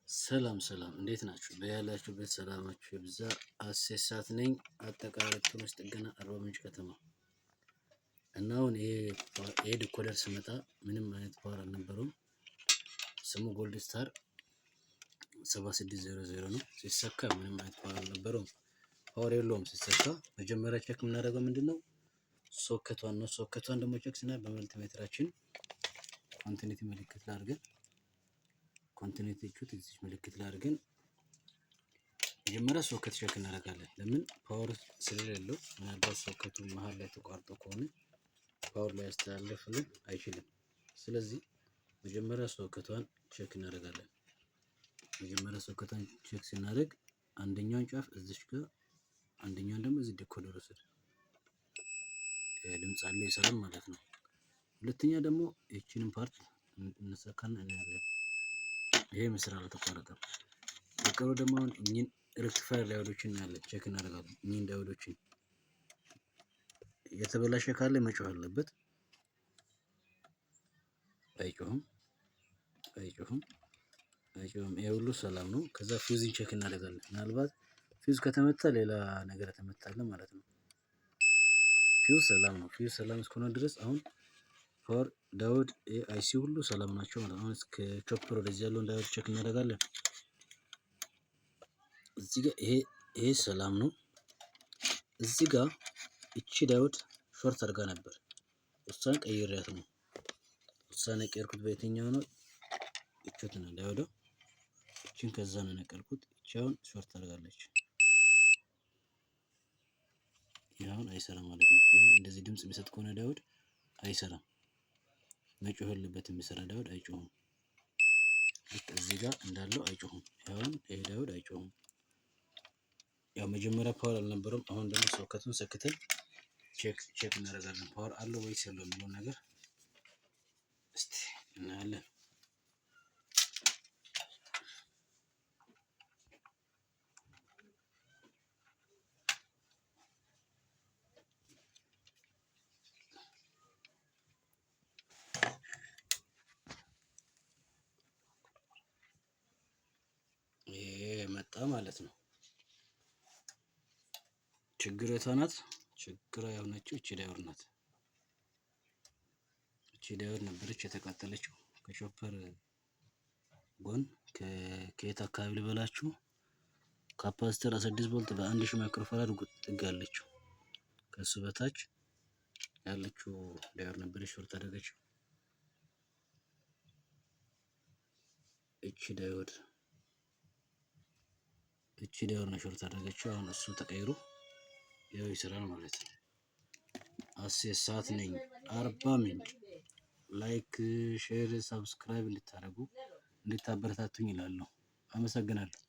ሰላም ሰላም እንዴት ናችሁ? በያላችሁበት ሰላማችሁ ይብዛ። አሴሳት ነኝ። አጠቃላይ ኤሌክትሮኒክስ ጥገና አርባ ምንጭ ከተማ። እና አሁን ይሄ decoder ስመጣ ምንም አይነት power አልነበረውም። ስሙ ጎልድ ስታር 7600 ነው። ሲሰካ ምንም አይነት power አልነበረውም። Power የለውም ሲሰካ። መጀመሪያ check የምናደርገው ምንድን ነው? ሶኬቷን ነው። ሶኬቷን ደግሞ check ስናደርግ በ multimeter ኣችን continuity ምልክት ላይ አድርገን፣ continuity እዚች ምልክት ላይ አድርገን መጀመሪያ ሶኬት check እናደርጋለን። ለምን? Power ስለሌለው ምናልባት ሶኬቱ መሀል ላይ ተቋርጦ ከሆነ power ላይ ያስተላልፍልን አይችልም። ስለዚህ መጀመሪያ ሶኬቷን check እናደርጋለን። መጀመሪያ ሶኬቷን check ስናደርግ አንደኛውን ጫፍ እዚች ጋር፣ አንደኛውን ደግሞ እዚህ decoder ስር ድምፅ አለው፣ ይሰራል ማለት ነው። ሁለተኛ ደግሞ ይህችንን part እንሰካና እናያለን። ይሄ ምስር አልተቋረጠም። የቀሩ ደግሞ አሁን እኚህን rectifier diode ኦችን እናያለን፣ check እናደርጋለን። እኚህን diode ኦችን የተበላሸ ካለ መጮህ አለበት። አይጮህም፣ አይጮህም፣ አይጮህም። ይሄ ሁሉ ሰላም ነው። ከዛ fuse ን check እናደርጋለን። ምናልባት ፊውዝ ከተመታ ሌላ ነገር ተመታለ ማለት ነው። ፊውዝ ሰላም ነው። ፊውዝ ሰላም እስከሆነ ድረስ አሁን power diode IC ሁሉ ሰላም ናቸው ማለት ነው። አሁን እስከ chopper ወደዚህ ያለውን diode check እናደርጋለን። እዚህ ጋር ይሄ ሰላም ነው። እዚህ ጋር እቺ diode short አድርጋ ነበር። እሷን ቀይሬያት ነው። እሷን የቀየርኩት በየትኛው ነው? እቹት ነው diode ኦ። እቺን ከዛ ነው የነቀልኩት። እቺ አሁን short አድርጋለች። ይሄ አሁን አይሰራም ማለት ነው። ይሄ እንደዚህ ድምጽ የሚሰጥ ከሆነ diode አይሰራም። መጮህ የለበትም። የሚሰራ diode አይጮህም። ልክ እዚህ ጋር እንዳለው አይጮህም። አሁን ይሄ diode አይጮህም። ያው መጀመሪያ power አልነበረም። አሁን ደግሞ ሶኬቱን ሰክተን check እናደርጋለን። Power አለው ወይስ የለውም የሚለውን ነገር እስቲ እናያለን። ይሄ መጣ ማለት ነው። ችግር የቷ ናት? ችግሯ የሆነችው እቺ diode ናት። እቺ diode ነበረች የተቃጠለችው ከ chopper ጎን። ከየት አካባቢ ልበላችሁ? Capacitor 16 ቮልት በ1000 microfarad ጥግ ያለችው፣ ከሱ በታች ያለችው diode ነበረች short አደረገችው። እቺ diode ነው short አደረገችው። አሁን እሱ ተቀይሮ ያው ይሰራል ማለት ነው። አሴሳት ነኝ አርባ ምንጭ። Like፣ share፣ subscribe እንድታደርጉ እንድታበረታቱኝ እላለሁ። አመሰግናለሁ።